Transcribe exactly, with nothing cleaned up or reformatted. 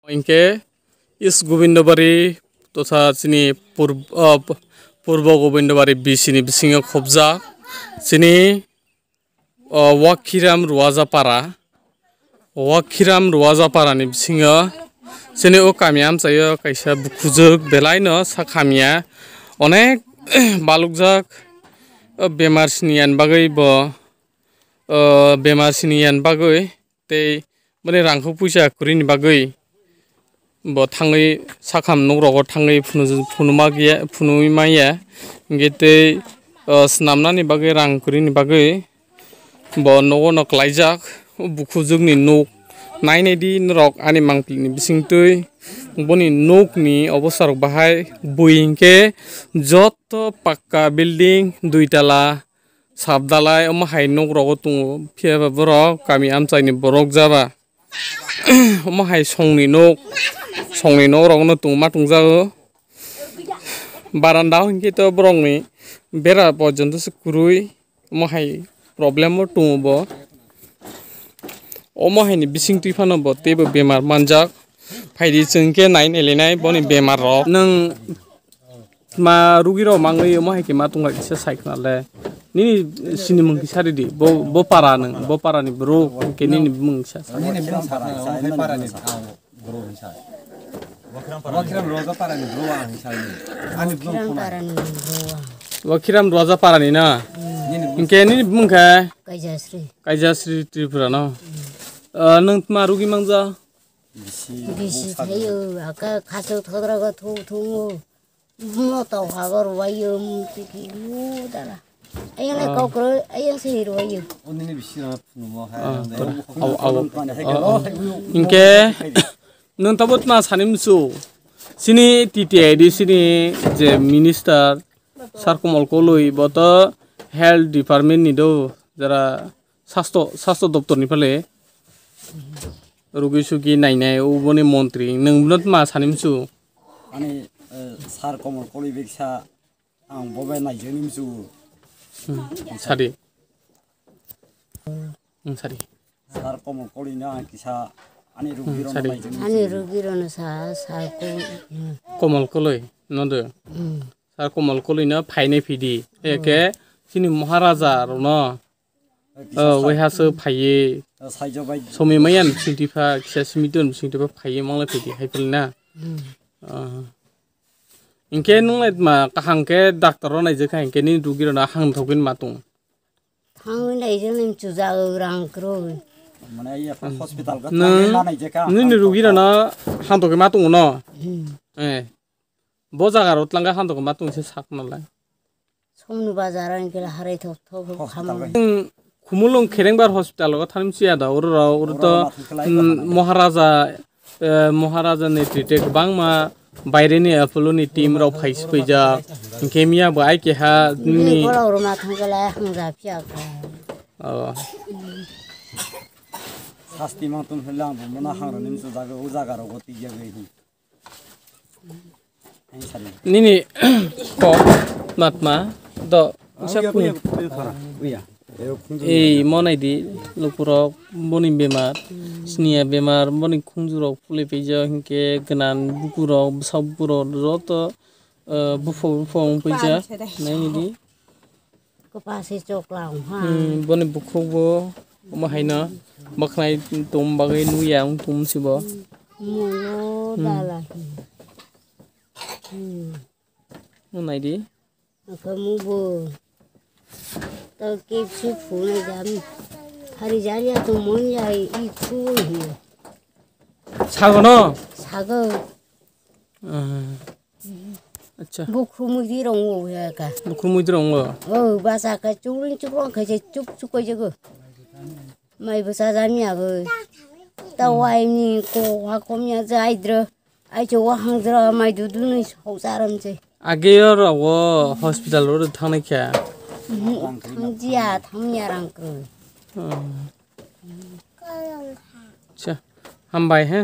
Hinkhe East Gobindabari totha chini pur-, ah, Purbo Gobindabari B C ni bisingo khobjak chini, ah, Wakhiram Ruajapara. Wakhiram Ruajapara ni bisingo chini o kami amchaio kaisa bukhujwk belaino sak hamya, onek balukjak, o bemar siniya ni bagwi bo, o bemar siniya ni bagwi tei boni rangkho puisa kwrwini bagwi bo thangwi sakham nokrogo thangwi phunu-, phunuma giya, phunui manya. Hinkhe tei, o, swnamnani bagwi rang kwrwini bagwi bo nogo no klaijak. O bukhujwkni nok nainai di norok ani mangpili ni bisingtwi. Boni nokni obosarok bahai bui hinkhe joto pakka building dui tala sap dalai omo hai nok rogo tongo, phiya ba borok kami amchai ni borok jaba. Omo hai songni nok, songni nok rok no tongma tongjago. Baranda o hinkhe to borok ni bera porjonto se kwrwi, omo hai problem o tongo bo. Omo hai ni bising twi phano bo teibo bemar manjak. Phaidi chwng khe nai nai le nai boni bemar rok. Nwng Ma rugirok mangwi omo hai khe ma tongkha kisa sai khna le. Nini sinimung kisa ridi. Bo, bo para nwng, bo para ni bwrwk hwnkhe nini bumung kisa sa. Nini bumung sa, sa, sa, sa, para ni bwrwk hinsa. Wakhiram Roja para ni bwrwk ang hinsa ni. Ani bumung Wakhiram khuna. Para ni bwrwk ang. Wakhiram Roja para ni na? Hmm. Nini bumung. Hwnkhe nini bumung khe? Kaijasri. Kaijasri Tripura no? Hmm. Ah, nwng tma rugi mangja? Bisi. Bisi bumung sa thaio, aka khasok thodrago thung thungo. Mo tau hago rwbaio, mo tiki mo dala. Ayang le Ah. Kok rw, ayang se rwbaio. O nini bisi rw phunukmo hai Ah, ang de. Au, au. Mane hai Ah, khe ah. Lo. Hinkhe nwng tabuk ma sani musu. Sini T T I D sini je minister Sir Komol Koloi bo to health department ni do jara sasto, sasto doptor ni phale. Rugi sugi nainai oboni montri nwng bwnat ma sani musu. Ani, eh, Sir Komol Koloi beksa ang bobe naijani musu. Hmm, sadi. Hmm, sadi. Sir Komol Koloi no ang kisa ani rugi Hmm, rok sadi. Naijani musu. Ani rugi rok no sa, sa ko, hmm. Komol Koloi no de. Hmm. Sir Komol Koloi no phainai phidi. Hmm. Eke chini Maharaja rok no. Oh, waiha se phaiye. Somi maya bising tifa, kisa simi ton bising tifa phaiye, manglai phidi, hai pili na. Hmm. Ah. Hinkhe nung lai ma kaham khe doctor rok naijak kha, hinkhe nini rugi rok no hang thogwin ma tong. Hang naijak nini chuja rang kwrwi. Mane, iya, hospital ga Nung, thangwi ma naijak kha, nini hang rugi rok thok no hang thogwi ma tong no. Hmm. Eh. Bo jaga rok twlangkha hantong ma tong se sak nalai. Somni bazar ang kela harai thok thok Hospital khamang. Bai. Nwng Khumulwng Kherengbar hospital o thangnani siya da oro rok oro Oro to, ma thangkhe lai mm, bahai. Maharaja, eh, Maharaja ni treat kwbangma baire ni Apollo ni team rok phai si phaijak. Hinkhe miya bo ai keha Ni ni bola oro ma thangkhe lai hangja phiya kha. Oh. Sasti mang tong hela ang bo mona hangrani msu jaga o jaga rok o twi ya gai hi. Nini kok matma do usa kuni. Ei monai di lukurok boni bemar, siniya bemar, boni khunjurok puli peja hinkhe gnan bukurok, bwsa bukurok joto, eh, bupho bupho wng peja naini di. Kwpha se chokla wng ha. Hmm, boni bukhuk bo omo haino bwkhnai tom bagwi nukya wng tom sibo. Mulo Hmm. Dala hi. Hmm. Nung nai di. Aka mu bo. Ta kepsu phunai jam. Hari jani ato mon ya i khu hi. Sago no? Sago. Ah. Acha. Bukhru muidi rong o ya ka. Bukhru muidi rong o. O, basa ka chukring chukrong ka je chuk chuk ka je go. Mai basa jani ago. Ta wai ni ko ha kom ya jai dro. Ai cho wa hang dro mai du du ni ho saram je. Age yo ro wo hospital ro thang nai kya. Thang jia thang ya rang ko. Acha. Hambai he.